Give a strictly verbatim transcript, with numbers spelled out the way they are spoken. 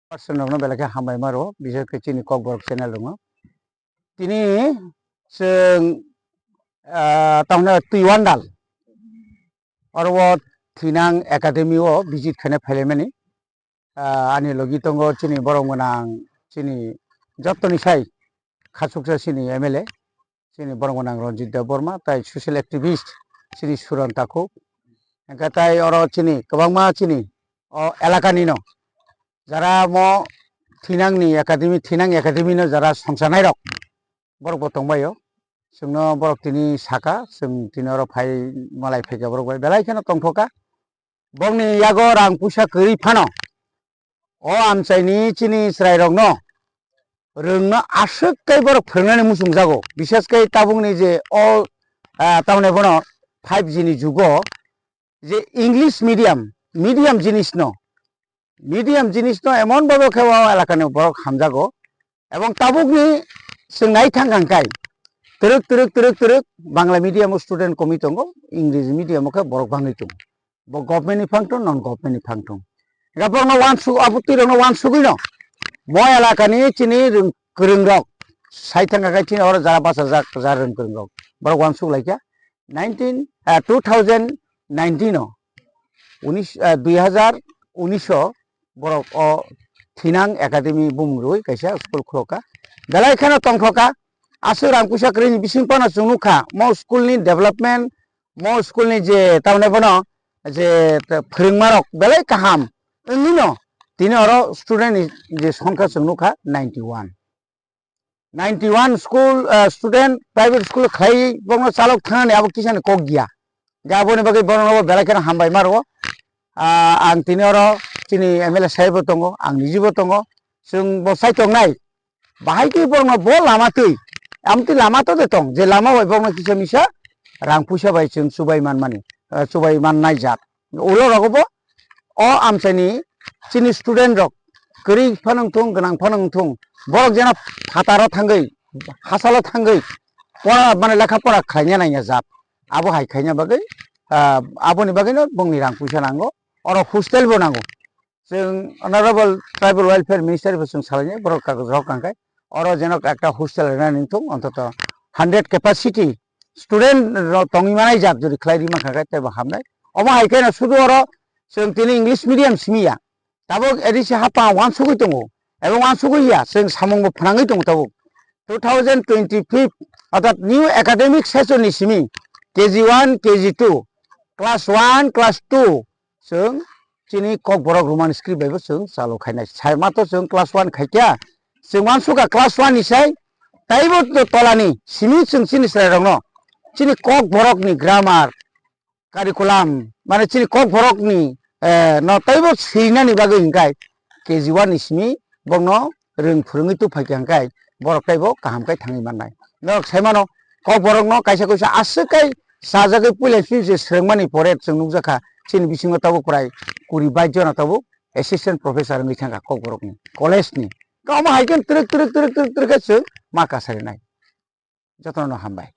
Person rokno belai khe hambai ma rwo, bishes khe chini Kokborok channel rokno. Tini chwng, ah, tamni Twiwandal oro o Thinang Academy o visit khaina phaimani. Ah, ani logi tongo chini borok gwnang, chini jottoni sai khachuksa chini M L A, chini borok gwnang Ranjit Debbarma, tai social activist chini Suran Takhuk. Hingkhe tai oro chini kwbangma chini o elakani no jara mo Thinang ni academy, Thinang academy no jara songchanai rok borok bo tongbaio. Chwngno borok tini saka, chwng tini oro phai malai phaikha borok bai belai kheno tongthokha. Bongni yago rang puisa kwrwi phano o amchaini chini chwrairokno rwngno aswk khe borok phwrwngnani muchungjago. Bishes khe tabukni je o, ah, tamni bono five G ni jugo je English medium, medium jinisno, medium jinisno emon bhabe khe o elakani borok hamjago. Ebong tabukni chwng nai thang kha hwnkhe twrwk, twrwk, twrwk, twrwk Bangla medium o student komwi tongo, English medium o khe borok bangwi tongo. Bo government ni phang thung, non government ni phang thung. Hwnkhe borokno uansuk, abo twi rokno uansugwi no mo elakani chini rwng-, kwrwng rok sai thang kha khe chini oro jara bachajak jara rwng kwrwng rok borok uansuk lai kha. Nineteen, ah, two thousand nineteen o, unis, ah, dui hazar unis o borok o Thinang Academy bumung rwi kaisa school khulokha. Belai kheno tongthokha. Aswk rang puisa kwrwini bising phano chwng nukha mo school ni development, mo school ni je tamni bono je phwrwngmarok belai kaham wngwi no tini oro student ni je songkha chwng nukha ninety one. Ninety one school, ah, student private school khlai bokno chalok thangnani abo kisani kok giya. Ga aboni bagwi borokno bo belai kheno hambai ma rwo. Ah, ang tini oro chini M L A sahib bo tongo, ang niji bo tongo, chwng bo sai tongnai. Bahai khe borokno bo lama twi, amtwi lama to de tong, je lama bai borokno kisa misa rang puisa bai chwng chubai manmani, ah, chubai mannai jat. Ulo rogo bo o amchaini chini student rok kwrwi phano wngthung, gwnang phano wngthung, borok jeno phataro thangwi, hachalo thangwi pora, mane lekha pora khlaina nangya jat. Abo hai khaina bagwi, ah, aboni bagwino bongni rang puisa nango, oro hostel bo nango. Chwng Honorable Tribal Welfare Minister bo chwng salainai, borok kagoj rok kangkhe oro jeno ekta hostel rwnani wngthung, ontoto hundred capacity student rok tongwi manai jat jodi khlai rima kha khe teibo hamnai. Omo hai kheno sudu oro chwng tini English medium simi ya. Tabuk A D C hapang uansugwi tongo. Ebo uansugwi ya, chwng samungbo phnangwi tongo tabuk. Two thousand twenty-five, orthat new academic session ni simi K G one, K G two, class one, class two, chwng chini Kokborok Roman script bai bo chwng chalu khainai. Sai ma to chwng class one khaikha, chwng uansukha class one ni sai taibo to tolani simi chwng chini chwrairokno chini Kokborokni grammar, curriculum, mane chini Kokborokni, eh, no taibo swinani bagwi hwnkhe K G one ni simi bokno rwng phwrwngwi tubuphaikha hwnkhe borok taibo kaham khe thangwi mannai. Norok saimano Kokborokno kaisa kaisa aswk khe sajagwi puila simi se swrwngmani pore chwng nukjakha chini bisingo tabuk prai kuri bais jona tabuk assistant professor wngwi thangkha Kokborokni college ni. Omo hai khe twrwk twrwk twrwk twrwk twrwk khe chwng ma kasarinai. Jotono hambai.